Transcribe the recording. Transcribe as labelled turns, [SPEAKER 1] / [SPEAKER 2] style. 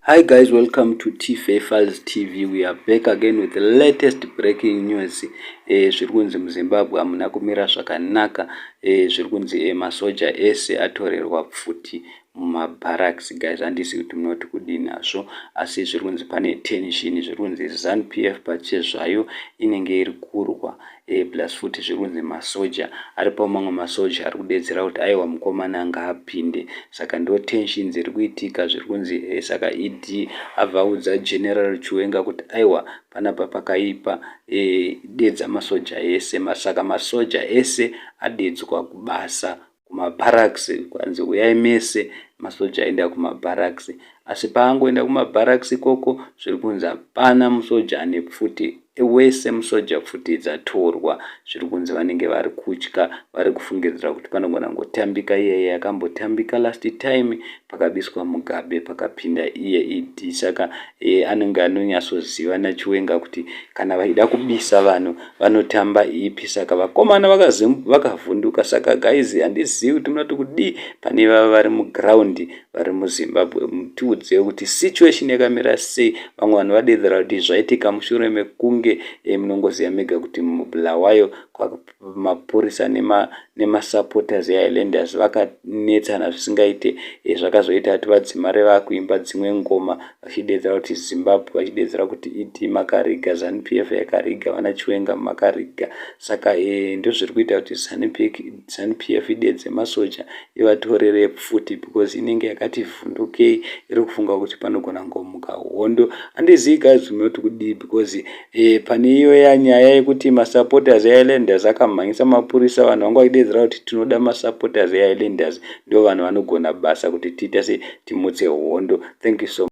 [SPEAKER 1] Hi guys, welcome to TFA Files TV. We are back again with the latest breaking news. Zviri kunzi muZimbabwe hamuna kumira zvakanaka. Zviri kunzi masoja ese atorerwa pfuti mumabarracks. Guys, handisi kuti munoti kudini nazvo, asi zviri kunzi pane tension. Zviri kunzi ZANU PF pachezvayo inenge iri kurwa, plus futi zviri kunzi masoja aripo, mamwe masoja ari kudedzera kuti aiwa, mukomana ngaapinde. Saka ndo tension dziri kuitika. Zviri kunzi saka ED abva audza General Chiwenga kuti aiwa, panapa pakaipa, dedza masoja ese. Saka masoja ese adedzwa kubasa kumabarracks, kwanzi uyai mese. Masoja aenda kumabarracks, asi paangoenda kumabarracks ikoko, zviri kunzi hapana musoja ane pfuti. Wese musoja pfuti dzatorwa. Zviri kunzi vanenge vari kutya, vari kufungidzira kuti panogona kungotambika iyeye yakambotambika last time pakabiswa Mugabe, pakapinda iye ED. Saka anenge anonyatsoziva naChiwenga kuti kana vaida kubisa vanhu vanotamba ipi. Saka vakomana vakavhunduka. Saka guys, handizivi kuti munoti kudii pane vava vari muground, vari muZimbabwe. Tiudzei kuti situation yakamira sei. Vamwe vanhu vadedzera kuti zvaitika mushure mekunge munongoziva mega kuti muBulawayo mapurisa nemasupporters eHighlanders vakanetsana zvisingaite. Zvakazoita kuti vadzimare vakuimba dzimwe ngoma vachidedzera kuti Zimbabwe, vachidedzera kuti ED makariga, ZANU PF yakariga, vana Chiwenga makariga. Saka ndozviri kuita kuti ZANU PF idedze masoja, ivatorere pfuti, because inenge yakati vhundukei, iri kufunga kuti panogona ngomuka hondo. Handizivi guys, munoti kudii? Because pane iyo nyaya yekuti masupporters eHighlanders akamhanyisa mapurisa, vanhu vanga vachidedzera kuti tinoda masupporters eHighlanders, ndo vanhu vanogona basa kuti tiita se timutse hondo. Thank you so